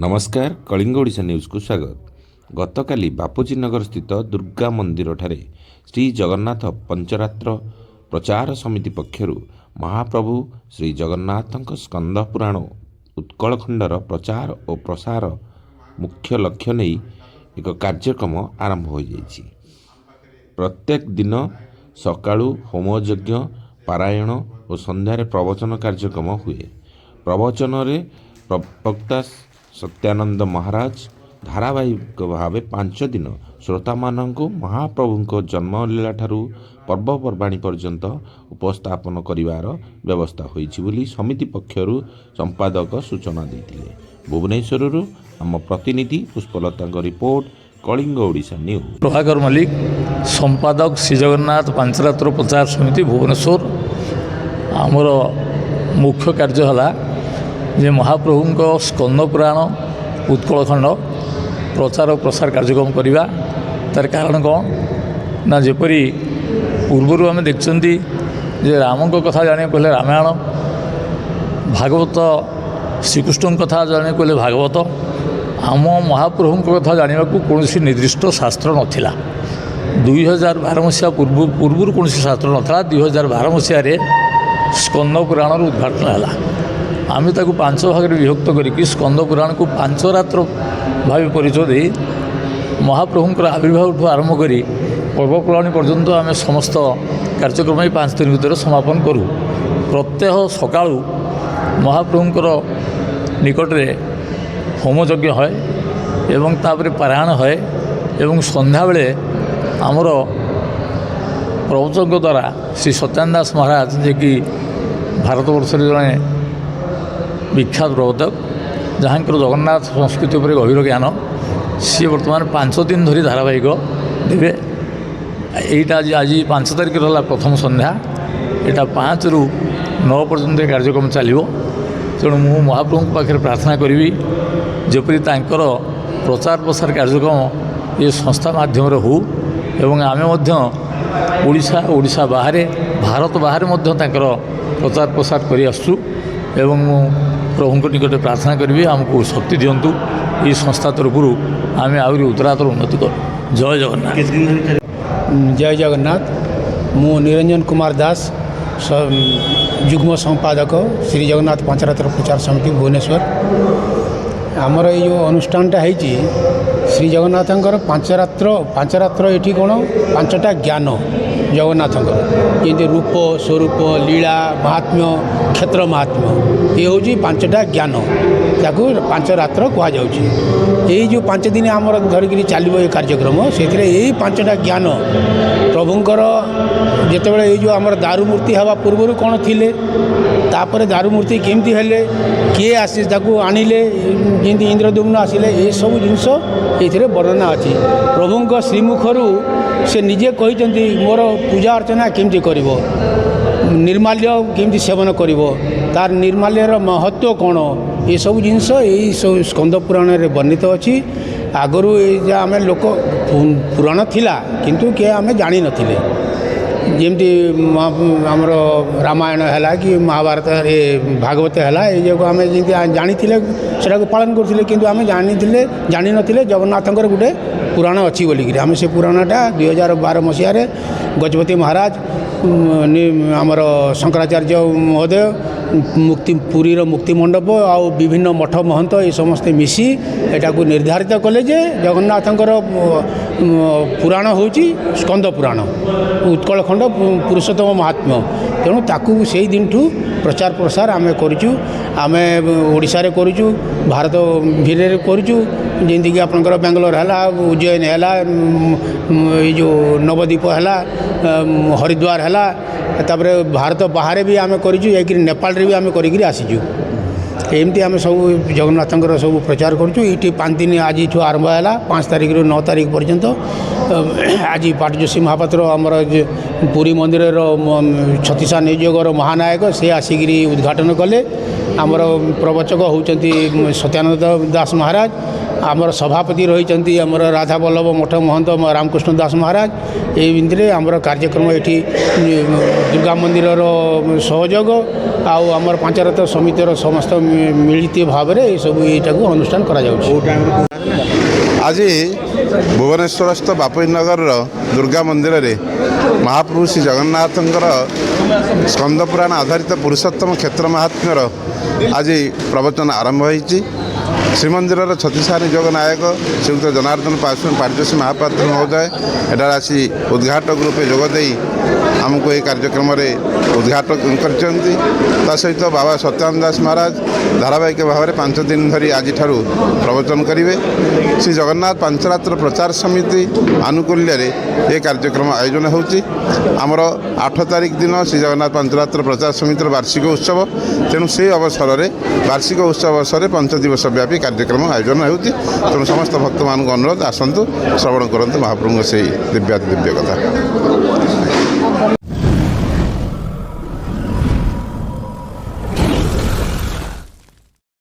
ନମସ୍କାର, କଳିଙ୍ଗ ଓଡ଼ିଶା ନ୍ୟୁଜ୍କୁ ସ୍ୱାଗତ। ଗତକାଲି ବାପୁଜୀ ନଗର ସ୍ଥିତ ଦୁର୍ଗା ମନ୍ଦିରଠାରେ ଶ୍ରୀ ଜଗନ୍ନାଥ ପଞ୍ଚରାତ୍ର ପ୍ରଚାର ସମିତି ପକ୍ଷରୁ ମହାପ୍ରଭୁ ଶ୍ରୀ ଜଗନ୍ନାଥଙ୍କ ସ୍କନ୍ଦ ପୁରାଣ ଉତ୍କଳଖଣ୍ଡର ପ୍ରଚାର ଓ ପ୍ରସାର ମୁଖ୍ୟ ଲକ୍ଷ୍ୟ ନେଇ ଏକ କାର୍ଯ୍ୟକ୍ରମ ଆରମ୍ଭ ହୋଇଯାଇଛି। ପ୍ରତ୍ୟେକ ଦିନ ସକାଳୁ ହୋମଯଜ୍ଞ, ପାରାୟଣ ଓ ସନ୍ଧ୍ୟାରେ ପ୍ରବଚନ କାର୍ଯ୍ୟକ୍ରମ ହୁଏ। ପ୍ରବଚନରେ ପ୍ରବକ୍ତା ସତ୍ୟାନନ୍ଦ ମହାରାଜ ଧାରାବାହିକ ଭାବେ 5 ଦିନ ଶ୍ରୋତାମାନଙ୍କୁ ମହାପ୍ରଭୁଙ୍କ ଜନ୍ମଲୀଳାଠାରୁ ପର୍ବପର୍ବାଣୀ ପର୍ଯ୍ୟନ୍ତ ଉପସ୍ଥାପନ କରିବାର ବ୍ୟବସ୍ଥା ହୋଇଛି ବୋଲି ସମିତି ପକ୍ଷରୁ ସମ୍ପାଦକ ସୂଚନା ଦେଇଥିଲେ। ଭୁବନେଶ୍ୱରରୁ ଆମ ପ୍ରତିନିଧି ପୁଷ୍ପଲତାଙ୍କ ରିପୋର୍ଟ, କଳିଙ୍ଗ ଓଡ଼ିଶା ନ୍ୟୁଜ୍। ପ୍ରଭାକର ମଲ୍ଲିକ, ସମ୍ପାଦକ, ଶ୍ରୀଜଗନ୍ନାଥ ପାଞ୍ଚରାତ୍ର ପ୍ରଚାର ସମିତି, ଭୁବନେଶ୍ୱର। ଆମର ମୁଖ୍ୟ କାର୍ଯ୍ୟ ହେଲା ଯେ ମହାପ୍ରଭୁଙ୍କ ସ୍କନ୍ଦ ପୁରାଣ ଉତ୍କଳଖଣ୍ଡ ପ୍ରଚାର ଓ ପ୍ରସାର କାର୍ଯ୍ୟକ୍ରମ କରିବା। ତାର କାରଣ କ'ଣ ନା, ଯେପରି ପୂର୍ବରୁ ଆମେ ଦେଖିଛନ୍ତି ଯେ ରାମଙ୍କ କଥା ଜାଣିବାକୁ ହେଲେ ରାମାୟଣ, ଭାଗବତ, ଶ୍ରୀକୃଷ୍ଣଙ୍କ କଥା ଜାଣିବାକୁ ହେଲେ ଭାଗବତ, ଆମ ମହାପ୍ରଭୁଙ୍କ କଥା ଜାଣିବାକୁ କୌଣସି ନିର୍ଦ୍ଦିଷ୍ଟ ଶାସ୍ତ୍ର ନଥିଲା। 2012 ମସିହା ପୂର୍ବରୁ କୌଣସି ଶାସ୍ତ୍ର ନଥିଲା। 2012 ମସିହାରେ ସ୍କନ୍ଦ ପୁରାଣର ଉଦ୍ଘାଟନ ହେଲା। ଆମେ ତାକୁ ପାଞ୍ଚ ଭାଗରେ ବିଭକ୍ତ କରିକି ସ୍କନ୍ଦ ପୁରାଣକୁ ପାଞ୍ଚ ରାତ୍ର ଭାବେ ପରିଚୟ ଦେଇ ମହାପ୍ରଭୁଙ୍କର ଆବିର୍ଭାବଠୁ ଆରମ୍ଭ କରି ପର୍ବପର୍ବାଣୀ ପର୍ଯ୍ୟନ୍ତ ଆମେ ସମସ୍ତ କାର୍ଯ୍ୟକ୍ରମ ଏଇ 5 ଦିନ ଭିତରେ ସମାପନ କରୁ। ପ୍ରତ୍ୟହ ସକାଳୁ ମହାପ୍ରଭୁଙ୍କର ନିକଟରେ ହୋମଯଜ୍ଞ ହୁଏ ଏବଂ ତାପରେ ପାରାୟଣ ହୁଏ ଏବଂ ସନ୍ଧ୍ୟାବେଳେ ଆମର ପ୍ରବଚକଙ୍କ ଦ୍ୱାରା ଶ୍ରୀ ସତ୍ୟାନନ୍ଦ ଦାସ ମହାରାଜ, ଯିଏକି ଭାରତବର୍ଷରେ ଜଣେ ବିଖ୍ୟାତ ପ୍ରବଚକ, ଯାହାଙ୍କର ଜଗନ୍ନାଥ ସଂସ୍କୃତି ଉପରେ ଗଭୀର ଜ୍ଞାନ, ସିଏ ବର୍ତ୍ତମାନ 5 ଦିନ ଧରି ଧାରାବାହିକ ଦେବେ। ଏଇଟା ଆଜି 5 ତାରିଖରେ ହେଲା ପ୍ରଥମ ସନ୍ଧ୍ୟା। ଏଇଟା 5ରୁ 9 ପର୍ଯ୍ୟନ୍ତ ଏ କାର୍ଯ୍ୟକ୍ରମ ଚାଲିବ। ତେଣୁ ମୁଁ ମହାପ୍ରଭୁଙ୍କ ପାଖରେ ପ୍ରାର୍ଥନା କରିବି, ଯେପରି ତାଙ୍କର ପ୍ରଚାର ପ୍ରସାର କାର୍ଯ୍ୟକ୍ରମ ଏ ସଂସ୍ଥା ମାଧ୍ୟମରେ ହେଉ ଏବଂ ଆମେ ମଧ୍ୟ ଓଡ଼ିଶା, ଓଡ଼ିଶା ବାହାରେ, ଭାରତ ବାହାରେ ମଧ୍ୟ ତାଙ୍କର ପ୍ରଚାର ପ୍ରସାର କରି ଆସୁଛୁ ଏବଂ ମୁଁ ପ୍ରଭୁଙ୍କ ନିକଟରେ ପ୍ରାର୍ଥନା କରିବି, ଆମକୁ ଶକ୍ତି ଦିଅନ୍ତୁ, ଏହି ସଂସ୍ଥା ତରଫରୁ ଆମେ ଆହୁରି ଉତ୍ତରୋତ୍ତର ଉନ୍ନତି କରୁ। ଜୟ ଜଗନ୍ନାଥ। ଜୟ ଜଗନ୍ନାଥ। ମୁଁ ନିରଞ୍ଜନ କୁମାର ଦାସ, ଯୁଗ୍ମ ସମ୍ପାଦକ, ଶ୍ରୀ ଜଗନ୍ନାଥ ପଞ୍ଚରାତ୍ର ପ୍ରଚାର ସମିତି, ଭୁବନେଶ୍ୱର। ଆମର ଏଇ ଯେଉଁ ଅନୁଷ୍ଠାନଟା ହେଇଛି ଶ୍ରୀ ଜଗନ୍ନାଥଙ୍କର ପାଞ୍ଚରାତ୍ର। ପାଞ୍ଚରାତ୍ର ଏଠି କ'ଣ ପାଞ୍ଚଟା ଜ୍ଞାନ ଜଗନ୍ନାଥଙ୍କର, ଯେମିତି ରୂପ, ସ୍ୱରୂପ, ଲୀଳା, ମହାତ୍ମ୍ୟ, କ୍ଷେତ୍ର ମହାତ୍ମ୍ୟ, ଏ ହେଉଛି ପାଞ୍ଚଟା ଜ୍ଞାନ। ତାକୁ ପାଞ୍ଚ ରାତ୍ର କୁହାଯାଉଛି। ଏଇ ଯେଉଁ 5 ଦିନ ଆମର ଧରିକିରି ଚାଲିବ ଏ କାର୍ଯ୍ୟକ୍ରମ, ସେଥିରେ ଏଇ ପାଞ୍ଚଟା ଜ୍ଞାନ ପ୍ରଭୁଙ୍କର, ଯେତେବେଳେ ଏଇ ଯେଉଁ ଆମର ଦାରୁମୂର୍ତ୍ତି ହେବା ପୂର୍ବରୁ କ'ଣ ଥିଲେ, ତାପରେ ଦାରୁମୂର୍ତ୍ତି କେମିତି ହେଲେ, କିଏ ଆସି ତାକୁ ଆଣିଲେ, ଯେମିତି ଇନ୍ଦ୍ରଦ୍ୟୁମ୍ନ ଆସିଲେ, ଏସବୁ ଜିନିଷ ଏଥିରେ ବର୍ଣ୍ଣନା ଅଛି। ପ୍ରଭୁଙ୍କ ଶ୍ରୀମୁଖରୁ ସେ ନିଜେ କହିଛନ୍ତି, ମୋର ପୂଜା ଅର୍ଚ୍ଚନା କେମିତି କରିବ, ନିର୍ମାଲ୍ୟ କେମିତି ସେବନ କରିବ, ତାର ନିର୍ମାଲ୍ୟର ମହତ୍ତ୍ୱ କ'ଣ, ଏସବୁ ଜିନିଷ ଏଇ ସବୁ ସ୍କନ୍ଦ ପୁରାଣରେ ବର୍ଣ୍ଣିତ ଅଛି। ଆଗରୁ ଏଇ ଯେ ଆମେ ଲୋକ ପୁରାଣ ଥିଲା, କିନ୍ତୁ କିଏ ଆମେ ଜାଣିନଥିଲେ। ଯେମିତି ଆମର ରାମାୟଣ ହେଲା କି ମହାଭାରତ, ଏ ଭାଗବତ ହେଲା, ଏଇ ଯାକ ଆମେ ଯେମିତି ଜାଣିଥିଲେ, ସେଟାକୁ ପାଳନ କରୁଥିଲେ। କିନ୍ତୁ ଆମେ ଜାଣିନଥିଲେ ଜଗନ୍ନାଥଙ୍କର ଗୋଟେ ପୁରାଣ ଅଛି ବୋଲିକିରି। ଆମେ ସେ ପୁରାଣଟା 2012 ମସିହାରେ ଗଜପତି ମହାରାଜ, ଆମର ଶଙ୍କରାଚାର୍ଯ୍ୟ ମହୋଦୟ, ମୁକ୍ତି ପୁରୀର ମୁକ୍ତି ମଣ୍ଡପ ଆଉ ବିଭିନ୍ନ ମଠ ମହନ୍ତ ଏ ସମସ୍ତେ ମିଶି ଏଟାକୁ ନିର୍ଦ୍ଧାରିତ କଲେ ଯେ ଜଗନ୍ନାଥଙ୍କର ପୁରାଣ ହେଉଛି ସ୍କନ୍ଦ ପୁରାଣ, ଉତ୍କଳଖଣ୍ଡ ପୁରୁଷୋତ୍ତମ ମହାତ୍ମ୍ୟ। ତେଣୁ ତାକୁ ସେଇ ଦିନଠୁ ପ୍ରଚାର ପ୍ରସାର ଆମେ କରୁଛୁ। ଆମେ ଓଡ଼ିଶାରେ କରୁଛୁ, ଭାରତ ଭିତରେ କରୁଛୁ। ଯେମିତିକି ଆପଣଙ୍କର ବାଙ୍ଗଲୋର ହେଲା, ଉଜ୍ଜୟିନୀ ହେଲା, ଏଇ ଯେଉଁ ନବଦ୍ୱୀପ ହେଲା, ହରିଦ୍ୱାର ହେଲା, ତାପରେ ଭାରତ ବାହାରେ ବି ଆମେ କରିଛୁ। ଯାଇକିରି ନେପାଳରେ ବି ଆମେ କରିକିରି ଆସିଛୁ। ଏମିତି ଆମେ ସବୁ ଜଗନ୍ନାଥଙ୍କର ସବୁ ପ୍ରଚାର କରୁଛୁ। ଏଇଠି 5 ଦିନ ଆଜିଠୁ ଆରମ୍ଭ ହେଲା, 5 ତାରିଖରୁ 9 ତାରିଖ ପର୍ଯ୍ୟନ୍ତ। ଆଜି ପାଟଯୋଶୀ ମହାପାତ୍ର, ଆମର ଯେ ପୁରୀ ମନ୍ଦିରର ଛତିଶା ନିଯୋଗର ମହାନାୟକ, ସେ ଆସିକିରି ଉଦ୍ଘାଟନ କଲେ। ଆମର ପ୍ରବଚକ ହେଉଛନ୍ତି ସତ୍ୟାନନ୍ଦ ଦାସ ମହାରାଜ। ଆମର ସଭାପତି ରହିଛନ୍ତି ଆମର ରାଧାବଲ୍ଲଭ ମଠ ମହନ୍ତ ରାମକୃଷ୍ଣ ଦାସ ମହାରାଜ। ଏଇ ଆମର କାର୍ଯ୍ୟକ୍ରମ ଏଠି ଦୁର୍ଗା ମନ୍ଦିରର ସହଯୋଗ ଆଉ ଆମର ପାଞ୍ଚରାତ୍ର ସମିତିର ସମସ୍ତ ମିଳିତ ଭାବରେ ଏସବୁ ଏଇଟାକୁ ଅନୁଷ୍ଠାନ କରାଯାଉଛି। ଆଜି ଭୁବନେଶ୍ୱରସ୍ଥ ବାପୁଜୀ ନଗରର ଦୁର୍ଗା ମନ୍ଦିରରେ ମହାପ୍ରଭୁ ଶ୍ରୀ ଜଗନ୍ନାଥଙ୍କର ସ୍କନ୍ଦପୁରାଣ ଆଧାରିତ ପୁରୁଷୋତ୍ତମ କ୍ଷେତ୍ର ମାହାତ୍ମ୍ୟର ଆଜି ପ୍ରବଚନ ଆରମ୍ଭ ହୋଇଛି। ଶ୍ରୀମନ୍ଦିରର ଛତିଶା ନିଯୋଗ ନାୟକ ଶ୍ରୀଯୁକ୍ତ ଜନାର୍ଦ୍ଦନ ପାଟଯୋଶୀ ମହାପାତ୍ର ମହୋଦୟ ଏଠାରେ ଆସି ଉଦ୍ଘାଟକ ରୂପେ ଯୋଗ ଦେଇ ଆମକୁ ଏହି କାର୍ଯ୍ୟକ୍ରମରେ ଉଦ୍ଘାଟନ କରିଛନ୍ତି। ତା ସହିତ ବାବା ସତ୍ୟାନନ୍ଦ ଦାସ ମହାରାଜ ଧାରାବାହିକ ଭାବରେ 5 ଦିନ ଧରି ଆଜିଠାରୁ ପ୍ରବଚନ କରିବେ। ଶ୍ରୀ ଜଗନ୍ନାଥ ପାଞ୍ଚରାତ୍ର ପ୍ରଚାର ସମିତି ଆନୁକୂଲ୍ୟରେ ଏ କାର୍ଯ୍ୟକ୍ରମ ଆୟୋଜନ ହେଉଛି। ଆମର 8 ତାରିଖ ଦିନ ଶ୍ରୀ ଜଗନ୍ନାଥ ପାଞ୍ଚରାତ୍ର ପ୍ରଚାର ସମିତିର ବାର୍ଷିକ ଉତ୍ସବ। ତେଣୁ ସେହି ଅବସରରେ, ବାର୍ଷିକ ଉତ୍ସବ ଅବସରରେ 5 ଦିବସ ବ୍ୟାପୀ କାର୍ଯ୍ୟକ୍ରମ ଆୟୋଜନ ହେଉଛି। ତେଣୁ ସମସ୍ତ ଭକ୍ତମାନଙ୍କୁ ଅନୁରୋଧ, ଆସନ୍ତୁ, ଶ୍ରବଣ କରନ୍ତୁ ମହାପ୍ରଭୁଙ୍କ ସେଇ ଦିବ୍ୟାତି ଦିବ୍ୟ କଥା।